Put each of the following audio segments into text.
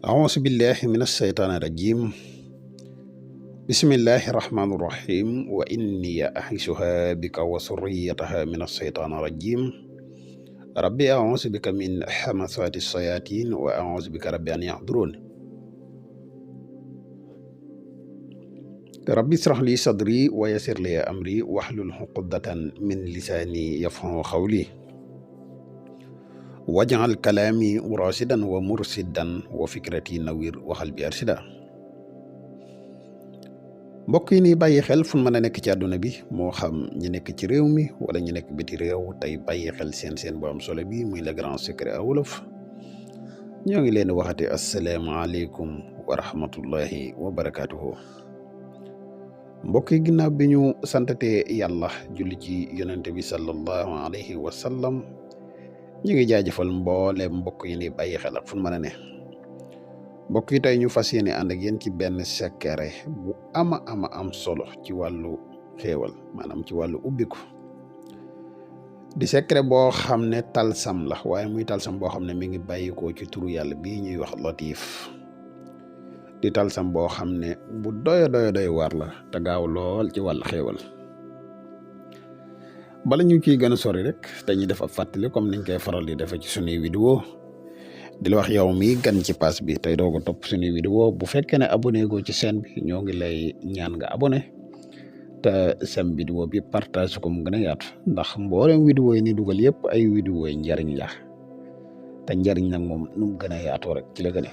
أعوذ بالله من الشيطان الرجيم بسم الله الرحمن الرحيم وإني أعيذها بك وذريتها من الشيطان الرجيم ربي أعوذ بك من همزات الشياطين وأعوذ بك ربي أن يحضرون ربي اشرح لي صدري ويسر لي أمري واحلل عقدة من لساني يفقهوا قولي واجعل كلامي راشدا ومرشدا وفكرتي نوير وقلبي أرشدا mbokk yi ni bàyyi xel fu mën a nekk ci àdduna bi moo xam ñi nekk ci réew mi wala ñi nekk biti réew tey bàyyi xel seen bu am solo bi muy le grand secret à wolof ñoo ngi leen waxati asalaamaaleykum wa rahmatullahi wa barakaatuhu. mbokk yi ginnaaw bi ñu santatee yàlla julli ci yonente bi sallallahu alayhi wa sallam ñu ngi jaajëfal mboole mbokk yi ni bàyyi xel ak fu mën a ne. mbokk yi tey ñu fas yéene ànd ak yéen ci benn secret bu ama am solo ci wàllu xéewal maanaam ci wàllu ubbiku di secret boo xam ne talsam la waaye muy talsam boo xam ne mi ngi bàyyikoo ci turu yàlla bii ñuy wax latif di talsam boo xam ne bu doy war la te gaaw lool ci wàllu xéewal. bala ñu ciy gën a sori rek dañuy def ab fàttali comme niñ koy faral di defee ci sunuy vidéo di la wax yow mi gan ci pass bi tey doo ko topp suñuy vidéo bu fekkee ne abonné go ci chaîne bi ñoo ngi lay ñaan nga abonné te sem vidéo bi partage ko mu gën a yaatu ndax mboolem vidéo yi ni dugal yëpp ay vidéo yi njariñ la te njariñ nag moom nu mu gën a yaatoo rek ci la gën a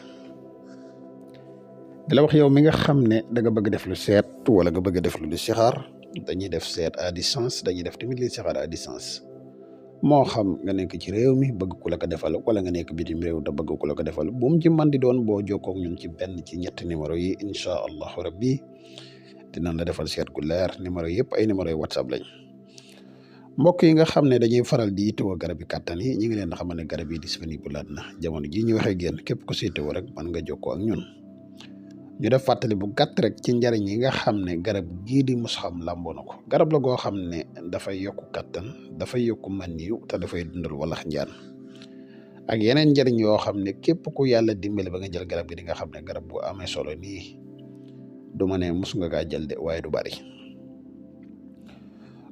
di la wax yow mi nga xam ne da nga bëgg def lu seet wala nga bëgg def lu listixaar dañuy def seet à distance dañuy def tamit listixaar à distance moo xam nga nekk ci réew mi bëgg ku la ko defal wala nga nekk bitim réew da bëgg ku la ko defal bu mu ci man di doon boo jokkoo ak ñun ci benn ci ñetti numéro yi incha allahu rabbi dinañ la defal seet gu leer numéro yëpp ay numéro yi whatsapp lañ. mbokk yi nga xam ne dañuy faral di yittewoo garab yi kàttan yi ñu ngi leen di xamal ne garab yi disponible laat na jamono ji ñu waxee génn képp ko siitewoo rek mën nga jokkoo ak ñun. ñu def fàttali bu gàtt rek ci njariñ yi nga xam ne garab gii di musxam làmboo na ko garab la goo xam ne dafay yokku kattan dafay yokku maniyu te dafay dundal walax njaan ak yeneen njariñ yoo xam ne képp ku yàlla dimbali ba nga jël garab gi di nga xam ne garab bu amee solo nii du ma ne mus nga kaa jël de waaye du bari.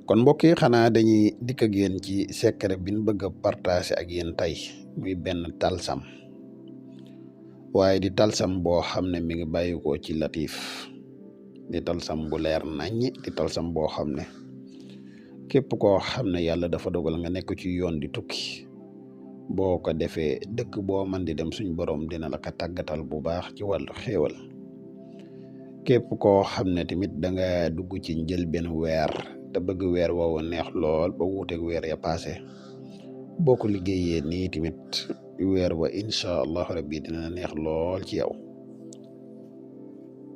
kon mbokk yi xanaa dañuy dikk ak yéen ci secret bi ñu bëgg a partager ak yéen tey muy benn talsam waaye di talsam boo xam ne mi ngi bàyyikoo ci latif di talsam bu leer naññi di talsam boo xam ne képp koo xam ne yàlla dafa dogal nga nekk ci yoon di tukki boo ko defee dëkk boo man di dem suñ borom dina la ko tàggatal bu baax ci wàllu xéewal. képp koo xam ne tamit da nga dugg ci njël benn weer te bëgg weer woowu neex lool ba wuuteeg weer ya passé boo ko liggéeyee nii tamit weer ba incha allah rabbi dina neex lool ci yow.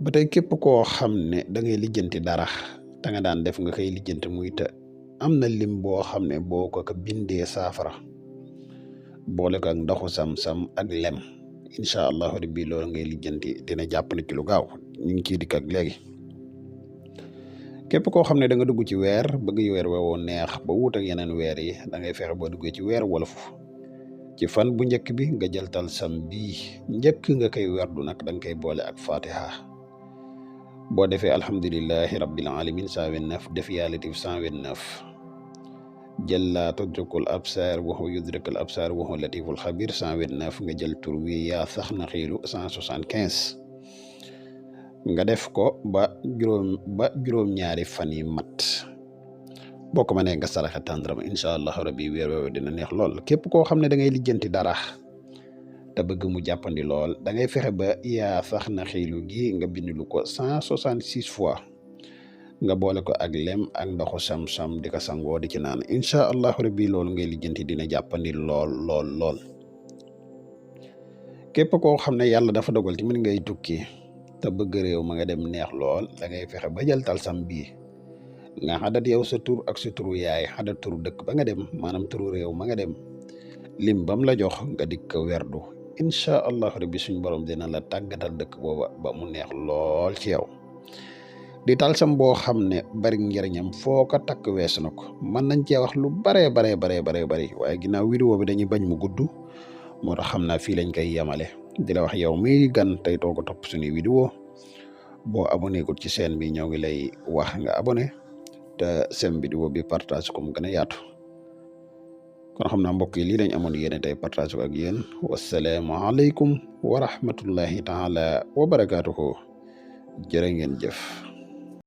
ba tey képp koo xam ne da ngay lijjanti dara da nga daan def nga koy lijjanti muy te am na lim boo xam ne boo ko bindee saafara boole ko ak ndoxu sam-sam ak lem incha allah rabbi loolu ngay lijjanti dina jàpp ne ci lu gaaw ñu ngi ciy dikk ak léegi. képp koo xam ne da nga dugg ci weer bëgg weer woo neex ba wuut ak yeneen weer yi da ngay fexe boo duggee ci weer wolof ci fan bu njëkk bi nga jël talsam bii njëkk nga koy werdu nag da nga koy boole ak fatiha boo defee alhamdulillahi rabbil alamin 129 def yaa latif 129 jël laa tudrikul absar wa huwa yudrikul absar wa huwa latiful xabir 129 nga jël tur wi yaa sax na xiilu 175 nga def ko ba juróom-ñaari fan yi mat boo ko mënee nga saraxe tàndarama incha allah rabbi weer woowu dina neex lool. képp koo xam ne da ngay lijjanti dara te bëgg mu jàppandi lool da ngay fexe ba yaa sax na xiilu gi nga bindu ko 166 fois nga boole ko ak lem ak ndoxu sam-sam di ko sangoo di ci naan incha allah rabbi loolu ngay lijjanti dina jàppandi lool. képp koo xam ne yàlla dafa dogal ci mën ngay tukki te bëgg réew ma nga dem neex lool da ngay fexe ba jël talsam bii nga xadat yow sa tur ak sa turu yaay xadat turu dëkk ba nga dem maanaam turu réew ma nga dem lim bam la jox nga dik ko werdu incha allah rabbi suñ borom dina la tàggatal dëkk booba ba mu neex lool ci yow. di talsam boo xam ne bari njëriñam foo ko takk weesu na ko mën nañ cee wax lu baree bari waaye ginnaaw vidéo bi dañuy bañ mu gudd moo tax xam naa fii lañ koy yemale di la wax yow mi gan tey toog a topp suñuy vidéo boo abonné ko ci chaîne bi ñoo ngi lay wax nga abonné te sem vidéo bi partage ko mu gën a yaatu kon xam naa mbokk yi lii lañ amoon yéene tey partage ko ak yéen wassalaamu aleykum wa rahmatullahi taala wa barakaatuhu jërë ngeen jëf